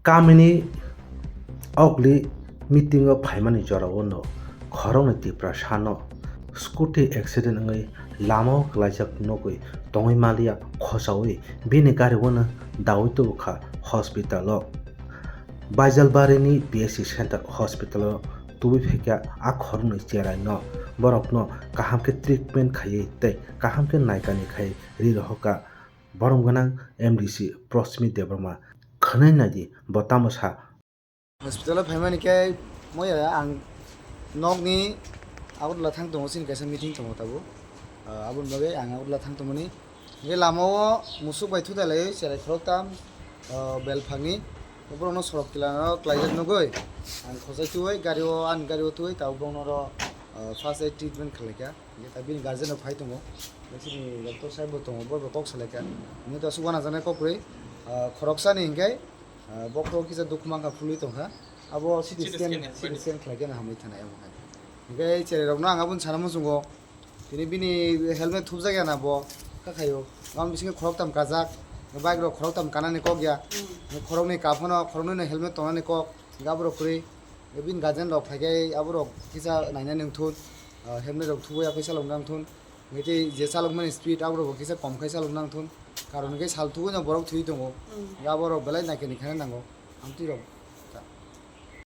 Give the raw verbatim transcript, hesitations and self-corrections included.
Kamini ogli meeting o phaimani jorao no khoroknwi Tiprasa no scooty accident wngwi lamao kwlaijak nugwi tongwi maliya khochaui bini gari o no daui tubukha hospital o. Baijalbari ni P S C center hospital o tubui phaikha a khoroknwi cherai no, borok no kaham khe treatment khaiwi tei kaham khe naikani khai ri rohorkha borom gwnang M D C Prosmi Debbarma. Khwnai naidi bo tamo sa. Hospital o phaimani khe moya ang nokni Agartala thang tongo, chini kaisa meeting tongo tabuk. Ah, aboni bagwi ang Agartala thang tongmani. Hingke lama o musuk bai thutai lai cherai khoroktam, ah, belphangni. Borokno sorok tila no klaijak nugwi ang khosai twiwi gari o, ani gari o twiwi tabuk borokno oro, ah, first aid treatment khlaikha. Hingke ta bini guardian rok phai tongo. Chini doctor saheb bo tongo, bo bo kok salaikha. Hingke ta aswk uanajaknai kok kwrwi, ah, khoroksani hingke Ah, bokhorok kisa dukhu mankha, phulwi tongkha. Abo C T scan, C T scan khlai khe na hamwi thanai abo hai. Hingke cherai rokno ang aboni sana muchungo. Tini bini helmet thupjak ya na bo, kha khaio. Aboni bisingo khoroktam kajak, bike rok khoroktam kanani kok ya. Khoroknwi kaphano, khoroknwi no helmet tongnani kok, hingke aborok kwrwi. Bini guardian rok phaikhe aborok kisa nainani wngthun, ah, helmet rok thubui ya khe chalokna wngthun. Hingke tei je chalokmani speed aborok bo kisa kom khai chalokna wngthun. Karon hingke sal thubui no borok thwi tongo. Hingke aborok belai naikani khaina nango. Amtwi rok